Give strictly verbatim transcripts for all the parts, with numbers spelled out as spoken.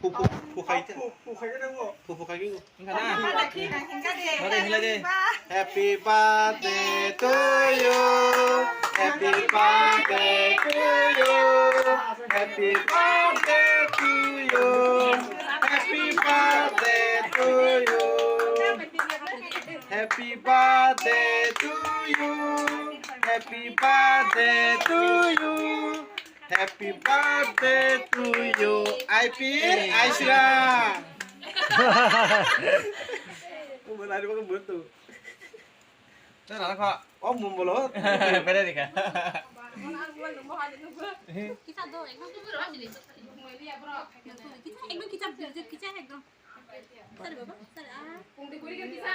Pu, pu, pu khai te. Pu, pu khai ke bo. Pu, pu khai ke bo. Wngkha na? Wngkha de, wngkha de. Happy birthday to you. Happy birthday to you. Happy birthday to you. Happy birthday to you. Happy birthday to you. Happy birthday to you. Happy birthday to you. Ai pir, ai sira. Umur hari kok betul. Tara kha. Oh, mumbolo. Bere dikha. Kita do, ekdom. Kita ekdom, kita, kita ekdom. Sare baba, sare, ah. Pungdi kuri ke kisa.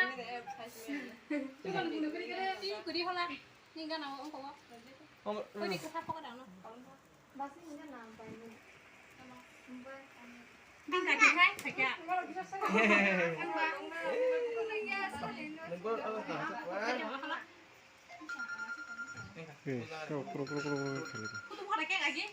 Pungdi kuri ke. Ih, kuri hola. Ni gana o, ongko o. Kuri ke sapa ko dano. Bingka ke kai, sakya. Eh, kau kuro, kuro, kuro, kuro, kuro. Kutu bhara ke lagi?